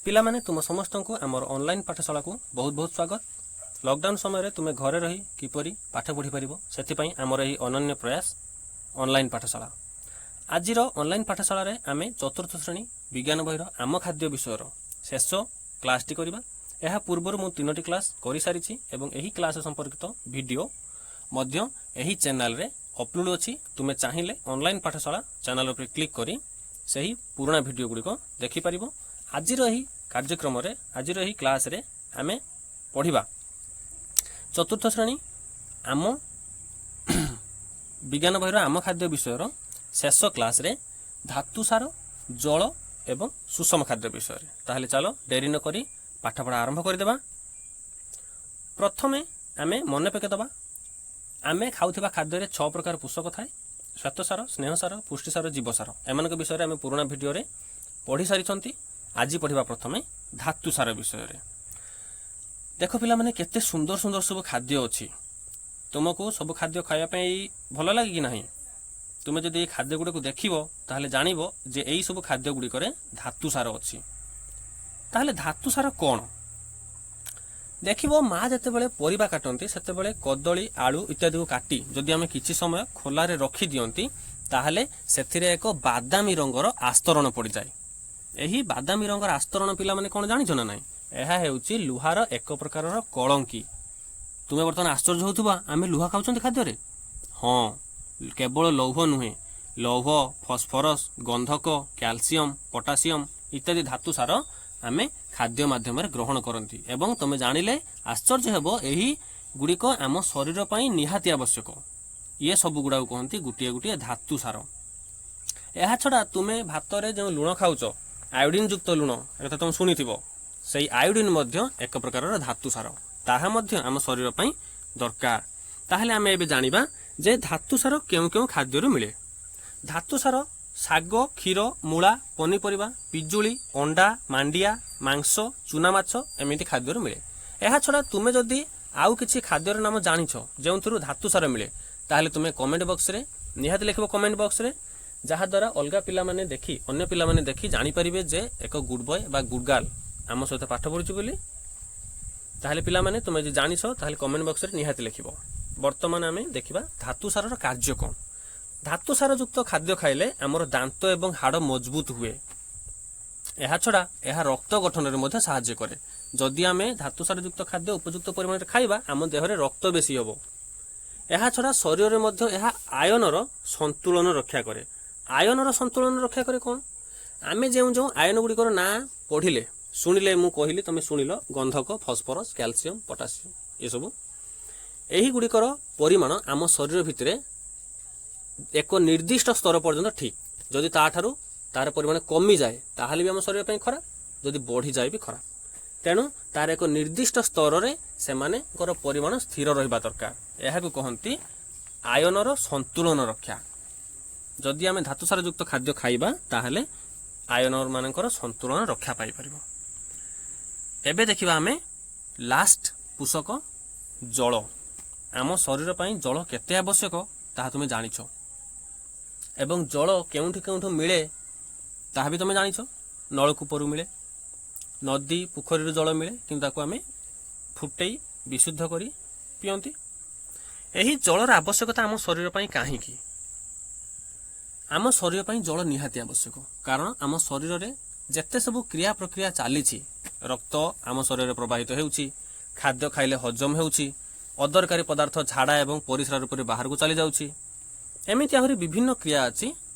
ପିଲାମାନେ, ତୁମ ସମସ୍ତଙ୍କୁ ଆମର ଅନଲାଇନ୍ ପାଠଶାଳାକୁ ବହୁତ ବହୁତ ସ୍ୱାଗତ। ଲକଡାଉନ୍ ସମୟରେ ତୁମେ ଘରେ ରହି କିପରି ପାଠ ପଢ଼ିପାରିବ, ସେଥିପାଇଁ ଆମର ଏହି ଅନନ୍ୟ ପ୍ରୟାସ ଅନଲାଇନ୍ ପାଠଶାଳା। ଆଜିର ଅନଲାଇନ୍ ପାଠଶାଳାରେ ଆମେ ଚତୁର୍ଥ ଶ୍ରେଣୀ ବିଜ୍ଞାନ ବହିର ଆମ ଖାଦ୍ୟ ବିଷୟର ଶେଷ କ୍ଲାସ୍ଟି କରିବା। ଏହା ପୂର୍ବରୁ ମୁଁ ତିନୋଟି କ୍ଲାସ୍ କରିସାରିଛି ଏବଂ ଏହି କ୍ଲାସ୍ ସମ୍ପର୍କିତ ଭିଡ଼ିଓ ମଧ୍ୟ ଏହି ଚ୍ୟାନେଲରେ ଅପଲୋଡ଼ ଅଛି। ତୁମେ ଚାହିଁଲେ ଅନଲାଇନ୍ ପାଠଶାଳା ଚ୍ୟାନେଲ ଉପରେ କ୍ଲିକ୍ କରି ସେହି ପୁରୁଣା ଭିଡ଼ିଓ ଗୁଡ଼ିକ ଦେଖିପାରିବ। ଆଜିର ଏହି କାର୍ଯ୍ୟକ୍ରମରେ, ଆଜିର ଏହି କ୍ଲାସ୍ରେ ଆମେ ପଢ଼ିବା ଚତୁର୍ଥ ଶ୍ରେଣୀ ଆମ ବିଜ୍ଞାନ ବହିର ଆମ ଖାଦ୍ୟ ବିଷୟର ଶେଷ କ୍ଲାସ୍ରେ ଧାତୁ ସାର, ଜଳ ଏବଂ ସୁଷମ ଖାଦ୍ୟ ବିଷୟରେ। ତାହେଲେ ଚାଲ, ଡେରି ନ କରି ପାଠପଢ଼ା ଆରମ୍ଭ କରିଦେବା। ପ୍ରଥମେ ଆମେ ମନେ ପକାଇଦେବା, ଆମେ ଖାଉଥିବା ଖାଦ୍ୟରେ ଛଅ ପ୍ରକାର ପୋଷକ ଥାଏ: ଶ୍ୱେତସାର, ସ୍ନେହସାର, ପୁଷ୍ଟିସାର, ଜୀବସାର। ଏମାନଙ୍କ ବିଷୟରେ ଆମେ ପୁରୁଣା ଭିଡ଼ିଓରେ ପଢ଼ି ସାରିଛନ୍ତି। ଆଜି ପଢ଼ିବା ପ୍ରଥମେ ଧାତୁ ସାର ବିଷୟରେ। ଦେଖ ପିଲାମାନେ, କେତେ ସୁନ୍ଦର ସୁନ୍ଦର ସବୁ ଖାଦ୍ୟ ଅଛି। ତୁମକୁ ସବୁ ଖାଦ୍ୟ ଖାଇବା ପାଇଁ ଭଲ ଲାଗେ କି ନାହିଁ? ତୁମେ ଯଦି ଏଇ ଖାଦ୍ୟ ଗୁଡ଼ିକୁ ଦେଖିବ, ତାହେଲେ ଜାଣିବ ଯେ ଏଇ ସବୁ ଖାଦ୍ୟ ଗୁଡ଼ିକରେ ଧାତୁ ସାର ଅଛି। ତାହେଲେ ଧାତୁ ସାର କ'ଣ? ଦେଖିବ, ମା ଯେତେବେଳେ ପରିବା କାଟନ୍ତି, ସେତେବେଳେ କଦଳୀ, ଆଳୁ ଇତ୍ୟାଦିକୁ କାଟି ଯଦି ଆମେ କିଛି ସମୟ ଖୋଲାରେ ରଖି ଦିଅନ୍ତି, ତାହେଲେ ସେଥିରେ ଏକ ବାଦାମୀ ରଙ୍ଗର ଆସ୍ତରଣ ପଡ଼ିଯାଏ। ଏହି ବାଦାମୀ ରଙ୍ଗର ଆସ୍ତରଣ ପିଲାମାନେ କ'ଣ ଜାଣିଛ ନା ନାହିଁ? ଏହା ହେଉଛି ଲୁହାର ଏକ ପ୍ରକାରର କଳଙ୍କି। ତୁମେ ବର୍ତ୍ତମାନ ଆଶ୍ଚର୍ଯ୍ୟ ହେଉଥିବ, ଆମେ ଲୁହା ଖାଉଛନ୍ତି ଖାଦ୍ୟରେ? ହଁ, କେବଳ ଲୌହ ନୁହେଁ, ଲୌହ, ଫସ୍ଫରସ୍, ଗନ୍ଧକ, କ୍ୟାଲସିୟମ, ପଟାସିୟମ ଇତ୍ୟାଦି ଧାତୁ ସାର ଆମେ ଖାଦ୍ୟ ମାଧ୍ୟମରେ ଗ୍ରହଣ କରନ୍ତି। ଏବଂ ତୁମେ ଜାଣିଲେ ଆଶ୍ଚର୍ଯ୍ୟ ହେବ, ଏହି ଗୁଡ଼ିକ ଆମ ଶରୀର ପାଇଁ ନିହାତି ଆବଶ୍ୟକ। ଇଏ ସବୁ ଗୁଡ଼ାକୁ କହନ୍ତି ଗୋଟିଏ ଗୋଟିଏ ଧାତୁ ସାର। ଏହା ଛଡ଼ା ତୁମେ ଭାତରେ ଯେଉଁ ଲୁଣ ଖାଉଛ, ଆୟୋଡିନ୍ ଯୁକ୍ତ ଲୁଣ, ଏକଥା ତୁମେ ଶୁଣିଥିବ। ସେଇ ଆୟୋଡିନ୍ ମଧ୍ୟ ଏକ ପ୍ରକାରର ଧାତୁ ସାର। ତାହା ମଧ୍ୟ ଆମ ଶରୀର ପାଇଁ ଦରକାର। ତାହେଲେ ଆମେ ଏବେ ଜାଣିବା ଯେ ଧାତୁ ସାର କେଉଁ କେଉଁ ଖାଦ୍ୟରୁ ମିଳେ। ଧାତୁ ସାର ଶାଗ, କ୍ଷୀର, ମୂଳା, ପନିପରିବା, ପିଜୁଳି, ଅଣ୍ଡା, ମାଣ୍ଡିଆ, ମାଂସ, ଚୁନା ମାଛ ଏମିତି ଖାଦ୍ୟରୁ ମିଳେ। ଏହା ଛଡ଼ା ତୁମେ ଯଦି ଆଉ କିଛି ଖାଦ୍ୟର ନାମ ଜାଣିଛ ଯେଉଁଥିରୁ ଧାତୁ ସାର ମିଳେ, ତାହେଲେ ତୁମେ କମେଣ୍ଟ ବକ୍ସରେ ନିହାତି ଲେଖିବ କମେଣ୍ଟ ବକ୍ସରେ, ଯାହାଦ୍ୱାରା ଅଲଗା ପିଲାମାନେ ଦେଖି, ଅନ୍ୟ ପିଲାମାନେ ଦେଖି ଜାଣିପାରିବେ ଯେ ଏକ ଗୁଡ୍ ବୟ ବା ଗୁଡ୍ ଗାର୍ଲ ଆମ ସହିତ ପାଠ ପଢ଼ୁଛି ବୋଲି। ତାହେଲେ ପିଲାମାନେ, ତୁମେ ଯଦି ଜାଣିଛ, ତାହେଲେ କମେଣ୍ଟ ବକ୍ସରେ ନିହାତି ଲେଖିବ। ବର୍ତ୍ତମାନ ଆମେ ଦେଖିବା ଧାତୁ ସାରର କାର୍ଯ୍ୟ କ'ଣ। ଧାତୁ ସାରଯୁକ୍ତ ଖାଦ୍ୟ ଖାଇଲେ ଆମର ଦାନ୍ତ ଏବଂ ହାଡ଼ ମଜବୁତ ହୁଏ। ଏହା ଛଡ଼ା ଏହା ରକ୍ତ ଗଠନରେ ମଧ୍ୟ ସାହାଯ୍ୟ କରେ। ଯଦି ଆମେ ଧାତୁ ସାରଯୁକ୍ତ ଖାଦ୍ୟ ଉପଯୁକ୍ତ ପରିମାଣରେ ଖାଇବା, ଆମ ଦେହରେ ରକ୍ତ ବେଶୀ ହେବ। ଏହା ଛଡ଼ା ଶରୀରରେ ମଧ୍ୟ ଏହା ଆୟନର ସନ୍ତୁଳନ ରକ୍ଷା କରେ। ଆୟନର ସନ୍ତୁଳନ ରକ୍ଷା କରେ କ'ଣ? ଆମେ ଯେଉଁ ଯେଉଁ ଆୟନ ଗୁଡ଼ିକର ନାଁ ପଢ଼ିଲେ, ଶୁଣିଲେ, ମୁଁ କହିଲି, ତମେ ଶୁଣିଲ, ଗନ୍ଧକ, ଫସ୍ଫରସ୍, କ୍ୟାଲସିୟମ, ପଟାସିୟମ, ଏସବୁ, ଏହି ଗୁଡ଼ିକର ପରିମାଣ ଆମ ଶରୀର ଭିତରେ ଏକ ନିର୍ଦ୍ଦିଷ୍ଟ ସ୍ତର ପର୍ଯ୍ୟନ୍ତ ଠିକ୍। ଯଦି ତାଠାରୁ ତାର ପରିମାଣ କମିଯାଏ, ତାହେଲେ ବି ଆମ ଶରୀର ପାଇଁ ଖରାପ, ଯଦି ବଢ଼ିଯାଏ ବି ଖରାପ। ତେଣୁ ତାର ଏକ ନିର୍ଦ୍ଦିଷ୍ଟ ସ୍ତରରେ ସେମାନଙ୍କର ପରିମାଣ ସ୍ଥିର ରହିବା ଦରକାର। ଏହାକୁ କହନ୍ତି ଆୟନର ସନ୍ତୁଳନ ରକ୍ଷା। ଯଦି ଆମେ ଧାତୁସାରଯୁକ୍ତ ଖାଦ୍ୟ ଖାଇବା, ତାହେଲେ ଆୟନ ମାନଙ୍କର ସନ୍ତୁଳନ ରକ୍ଷା ପାଇପାରିବ। ଏବେ ଦେଖିବା ଆମେ ଲାଷ୍ଟ ପୋଷକ ଜଳ। ଆମ ଶରୀର ପାଇଁ ଜଳ କେତେ ଆବଶ୍ୟକ, ତାହା ତୁମେ ଜାଣିଛ ଏବଂ ଜଳ କେଉଁଠି କେଉଁଠୁ ମିଳେ, ତାହା ବି ତୁମେ ଜାଣିଛ। ନଳକୂପରୁ ମିଳେ, ନଦୀ ପୋଖରୀରୁ ଜଳ ମିଳେ, କିନ୍ତୁ ତାକୁ ଆମେ ଫୁଟେଇ ବିଶୁଦ୍ଧ କରି ପିଅନ୍ତି। ଏହି ଜଳର ଆବଶ୍ୟକତା ଆମ ଶରୀର ପାଇଁ କାହିଁକି? ଆମ ଶରୀର ପାଇଁ ଜଳ ନିହାତି ଆବଶ୍ୟକ, କାରଣ ଆମ ଶରୀରରେ ଯେତେ ସବୁ କ୍ରିୟା ପ୍ରକ୍ରିୟା ଚାଲିଛି, ରକ୍ତ ଆମ ଶରୀରରେ ପ୍ରବାହିତ ହେଉଛି, ଖାଦ୍ୟ ଖାଇଲେ ହଜମ ହେଉଛି, ଅଦରକାରୀ ପଦାର୍ଥ ଝାଡ଼ା ଏବଂ ପରିସ୍ରା ରୂପରେ ବାହାରକୁ ଚାଲି ଯାଉଛି, ଏମିତି ଆହୁରି ବିଭିନ୍ନ କ୍ରିୟା ଅଛି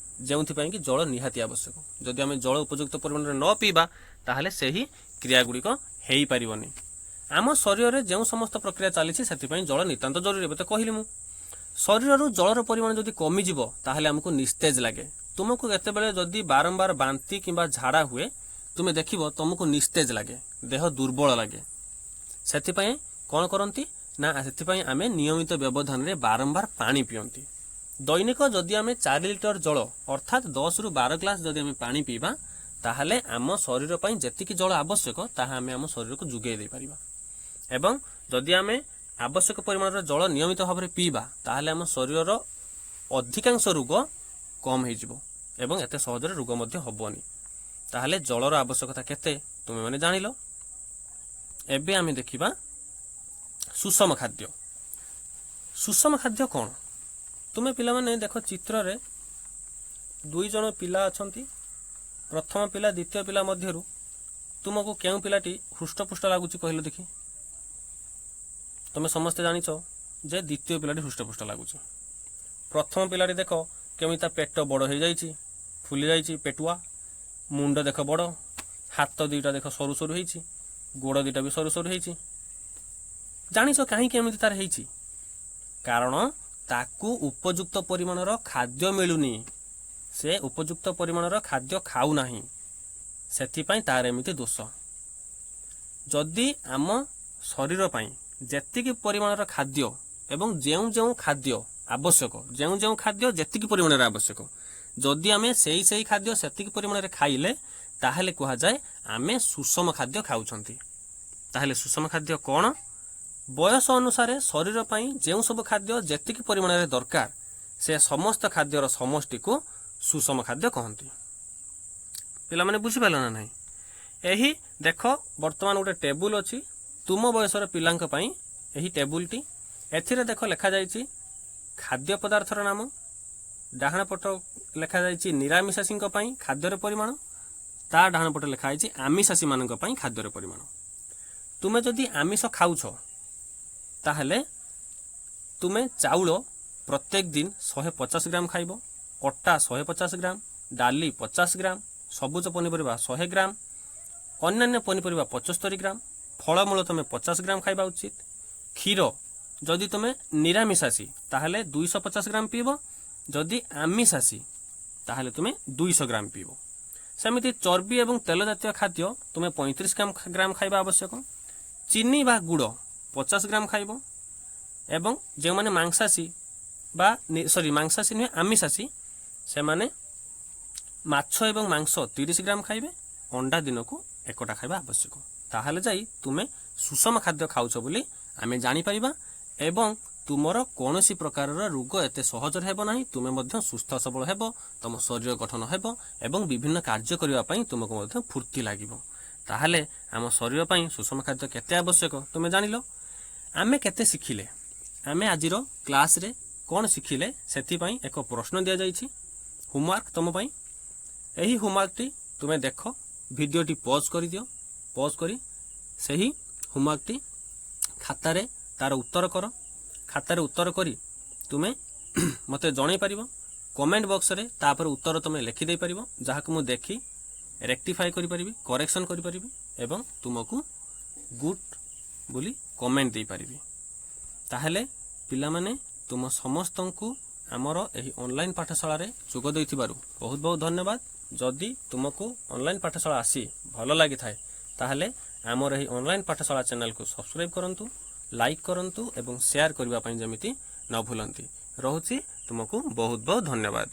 ଯେଉଁଥିପାଇଁ କି ଜଳ ନିହାତି ଆବଶ୍ୟକ। ଯଦି ଆମେ ଜଳ ଉପଯୁକ୍ତ ପରିମାଣରେ ନ ପିଇବା, ତାହେଲେ ସେହି କ୍ରିୟା ଗୁଡ଼ିକ ହେଇପାରିବନି। ଆମ ଶରୀରରେ ଯେଉଁ ସମସ୍ତ ପ୍ରକ୍ରିୟା ଚାଲିଛି, ସେଥିପାଇଁ ଜଳ ନିତାନ୍ତ ଜରୁରୀ। ଏବେ ତ କହିଲି ମୁଁ। ଶରୀରରୁ ଜଳର ପରିମାଣ ଯଦି କମିଯିବ, ତାହେଲେ ଆମକୁ ନିସ୍ତେଜ ଲାଗେ। ତୁମକୁ କେତେବେଳେ ଯଦି ବାରମ୍ବାର ବାନ୍ତି କିମ୍ବା ଝାଡ଼ା ହୁଏ, ତୁମେ ଦେଖିବ ତୁମକୁ ନିସ୍ତେଜ ଲାଗେ, ଦେହ ଦୁର୍ବଳ ଲାଗେ। ସେଥିପାଇଁ କ'ଣ କରନ୍ତି ନା, ସେଥିପାଇଁ ଆମେ ନିୟମିତ ବ୍ୟବଧାନରେ ବାରମ୍ବାର ପାଣି ପିଅନ୍ତି। ଦୈନିକ ଯଦି ଆମେ 4 ଲିଟର ଜଳ, ଅର୍ଥାତ୍ 10ରୁ 12 ଗ୍ଲାସ ଯଦି ଆମେ ପାଣି ପିଇବା, ତାହେଲେ ଆମ ଶରୀର ପାଇଁ ଯେତିକି ଜଳ ଆବଶ୍ୟକ, ତାହା ଆମେ ଆମ ଶରୀରକୁ ଯୋଗାଇ ଦେଇପାରିବା। ଏବଂ ଯଦି ଆମେ ଆବଶ୍ୟକ ପରିମାଣର ଜଳ ନିୟମିତ ଭାବରେ ପିଇବା, ତାହେଲେ ଆମ ଶରୀରର ଅଧିକାଂଶ ରୋଗ କମ୍ ହେଇଯିବ ଏବଂ ଏତେ ସହଜରେ ରୋଗ ମଧ୍ୟ ହେବନି। ତାହେଲେ ଜଳର ଆବଶ୍ୟକତା କେତେ ତୁମେମାନେ ଜାଣିଲ। ଏବେ ଆମେ ଦେଖିବା ସୁଷମ ଖାଦ୍ୟ। ସୁଷମ ଖାଦ୍ୟ କ'ଣ? ତୁମେ ପିଲାମାନେ ଦେଖ, ଚିତ୍ରରେ ଦୁଇ ଜଣ ପିଲା ଅଛନ୍ତି। ପ୍ରଥମ ପିଲା, ଦ୍ୱିତୀୟ ପିଲା ମଧ୍ୟରୁ ତୁମକୁ କେଉଁ ପିଲାଟି ହୃଷ୍ଟପୁଷ୍ଟ ଲାଗୁଛି, କହିଲ ଦେଖି? ତୁମେ ସମସ୍ତେ ଜାଣିଛ ଯେ ଦ୍ୱିତୀୟ ପିଲାଟି ହୃଷ୍ଟପୁଷ୍ଟ ଲାଗୁଛି। ପ୍ରଥମ ପିଲାଟି ଦେଖ କେମିତି ତା ପେଟ ବଡ଼ ହେଇଯାଇଛି, ଫୁଲି ଯାଇଛି, ପେଟୁଆ। ମୁଣ୍ଡ ଦେଖ ବଡ଼, ହାତ ଦୁଇଟା ଦେଖ ସରୁ ସରୁ ହେଇଛି, ଗୋଡ଼ ଦୁଇଟା ବି ସରୁ ସରୁ ହେଇଛି। ଜାଣିଛ କାହିଁକି ଏମିତି ତାର ହେଇଛି? କାରଣ ତାକୁ ଉପଯୁକ୍ତ ପରିମାଣର ଖାଦ୍ୟ ମିଳୁନି। ସେ ଉପଯୁକ୍ତ ପରିମାଣର ଖାଦ୍ୟ ଖାଉନାହିଁ, ସେଥିପାଇଁ ତାର ଏମିତି ଦୋଷ। ଯଦି ଆମ ଶରୀର ପାଇଁ ଯେତିକି ପରିମାଣର ଖାଦ୍ୟ ଏବଂ ଯେଉଁ ଯେଉଁ ଖାଦ୍ୟ ଆବଶ୍ୟକ, ଯେଉଁ ଯେଉଁ ଖାଦ୍ୟ ଯେତିକି ପରିମାଣରେ ଆବଶ୍ୟକ, ଯଦି ଆମେ ସେଇ ସେଇ ଖାଦ୍ୟ ସେତିକି ପରିମାଣରେ ଖାଇଲେ, ତାହେଲେ କୁହାଯାଏ ଆମେ ସୁଷମ ଖାଦ୍ୟ ଖାଉଛନ୍ତି। ତାହେଲେ ସୁଷମ ଖାଦ୍ୟ କ'ଣ? ବୟସ ଅନୁସାରେ ଶରୀର ପାଇଁ ଯେଉଁ ସବୁ ଖାଦ୍ୟ ଯେତିକି ପରିମାଣରେ ଦରକାର, ସେ ସମସ୍ତ ଖାଦ୍ୟର ସମଷ୍ଟିକୁ ସୁଷମ ଖାଦ୍ୟ କହନ୍ତି। ପିଲାମାନେ, ବୁଝିପାରିଲ ନା ନାହିଁ? ଏହି ଦେଖ, ବର୍ତ୍ତମାନ ଗୋଟେ ଟେବୁଲ ଅଛି ତୁମ ବୟସର ପିଲାଙ୍କ ପାଇଁ। ଏହି ଟେବୁଲଟି, ଏଥିରେ ଦେଖ ଲେଖାଯାଇଛି ଖାଦ୍ୟ ପଦାର୍ଥର ନାମ। ଡାହାଣ ପଟ ଲେଖାଯାଇଛି ନିରାମିଷାସୀଙ୍କ ପାଇଁ ଖାଦ୍ୟର ପରିମାଣ, ତା ଡାହାଣ ପଟେ ଲେଖା ହେଇଛି ଆମିଷାସୀମାନଙ୍କ ପାଇଁ ଖାଦ୍ୟର ପରିମାଣ। ତୁମେ ଯଦି ଆମିଷ ଖାଉଛ, ତାହେଲେ ତୁମେ ଚାଉଳ ପ୍ରତ୍ୟେକ ଦିନ 150 ଗ୍ରାମ ଖାଇବ, ଅଟା 150 ଗ୍ରାମ, ଡାଲି 50 ଗ୍ରାମ, ସବୁଜ ପନିପରିବା 100 ଗ୍ରାମ, ଅନ୍ୟାନ୍ୟ ପନିପରିବା 75 ଗ୍ରାମ, ଫଳମୂଳ ତୁମେ 50 ଗ୍ରାମ ଖାଇବା ଉଚିତ। କ୍ଷୀର ଯଦି ତୁମେ ନିରାମିଷାସୀ ତାହେଲେ 250 ଗ୍ରାମ ପିଇବ, ଯଦି ଆମିଷାସୀ ତାହେଲେ ତୁମେ 200 ଗ୍ରାମ ପିଇବ। ସେମିତି ଚର୍ବି ଏବଂ ତେଲ ଜାତୀୟ ଖାଦ୍ୟ ତୁମେ 35 ଗ୍ରାମ ଖାଇବା ଆବଶ୍ୟକ। ଚିନି ବା ଗୁଡ଼ 50 ଗ୍ରାମ ଖାଇବ। ଏବଂ ଯେଉଁମାନେ ମାଂସାସୀ ବା, ସରି, ମାଂସାସୀ ନୁହେଁ, ଆମିଷାସୀ, ସେମାନେ ମାଛ ଏବଂ ମାଂସ 30 ଗ୍ରାମ ଖାଇବେ। ଅଣ୍ଡା ଦିନକୁ ଏକଟା ଖାଇବା ଆବଶ୍ୟକ। ତାହେଲେ ଯାଇ ତୁମେ ସୁଷମ ଖାଦ୍ୟ ଖାଉଛ ବୋଲି ଆମେ ଜାଣିପାରିବା ଏବଂ ତୁମର କୌଣସି ପ୍ରକାରର ରୋଗ ଏତେ ସହଜରେ ହେବ ନାହିଁ। ତୁମେ ମଧ୍ୟ ସୁସ୍ଥ ସବଳ ହେବ, ତୁମ ଶରୀର ଗଠନ ହେବ ଏବଂ ବିଭିନ୍ନ କାର୍ଯ୍ୟ କରିବା ପାଇଁ ତୁମକୁ ମଧ୍ୟ ଫୁର୍ତ୍ତି ଲାଗିବ। ତାହେଲେ ଆମ ଶରୀର ପାଇଁ ସୁଷମ ଖାଦ୍ୟ କେତେ ଆବଶ୍ୟକ ତୁମେ ଜାଣିଲ। ଆମେ କେତେ ଶିଖିଲେ? ଆମେ ଆଜିର କ୍ଲାସରେ କ'ଣ ଶିଖିଲେ, ସେଥିପାଇଁ ଏକ ପ୍ରଶ୍ନ ଦିଆଯାଇଛି, ହୋମୱାର୍କ ତୁମ ପାଇଁ। ଏହି ହୋମୱାର୍କଟି ତୁମେ ଦେଖ, ଭିଡ଼ିଓଟି ପଜ୍ କରିଦିଅ। ପଜ୍ କରି ସେହି ହୋମୱାର୍କଟି ଖାତାରେ ତାର ଉତ୍ତର କର। ଖାତାରେ ଉତ୍ତର କରି ତୁମେ ମୋତେ ଜଣାଇ ପାରିବ। କମେଣ୍ଟ ବକ୍ସରେ ତାପରେ ଉତ୍ତର ତୁମେ ଲେଖିଦେଇପାରିବ, ଯାହାକୁ ମୁଁ ଦେଖି ରେକ୍ଟିଫାଏ କରିପାରିବି, କରେକ୍ସନ୍ କରିପାରିବି ଏବଂ ତୁମକୁ ଗୁଡ୍ ବୋଲି କମେଣ୍ଟ ଦେଇପାରିବି। ତାହେଲେ ପିଲାମାନେ, ତୁମ ସମସ୍ତଙ୍କୁ ଆମର ଏହି ଅନଲାଇନ୍ ପାଠଶାଳାରେ ଯୋଗ ଦେଇଥିବାରୁ ବହୁତ ବହୁତ ଧନ୍ୟବାଦ। ଯଦି ତୁମକୁ ଅନଲାଇନ୍ ପାଠଶାଳା ଆସି ଭଲ ଲାଗିଥାଏ, ତାହେଲେ ଆମର ଏହି ଅନଲାଇନ୍ ପାଠଶାଳା ଚ୍ୟାନେଲକୁ ସବସ୍କ୍ରାଇବ୍ କରନ୍ତୁ, ଲାଇକ୍ କରନ୍ତୁ ଏବଂ ସେୟାର କରିବା ପାଇଁ ଯେମିତି ନ ଭୁଲନ୍ତି। ରହୁଛି, ତୁମକୁ ବହୁତ ବହୁତ ଧନ୍ୟବାଦ।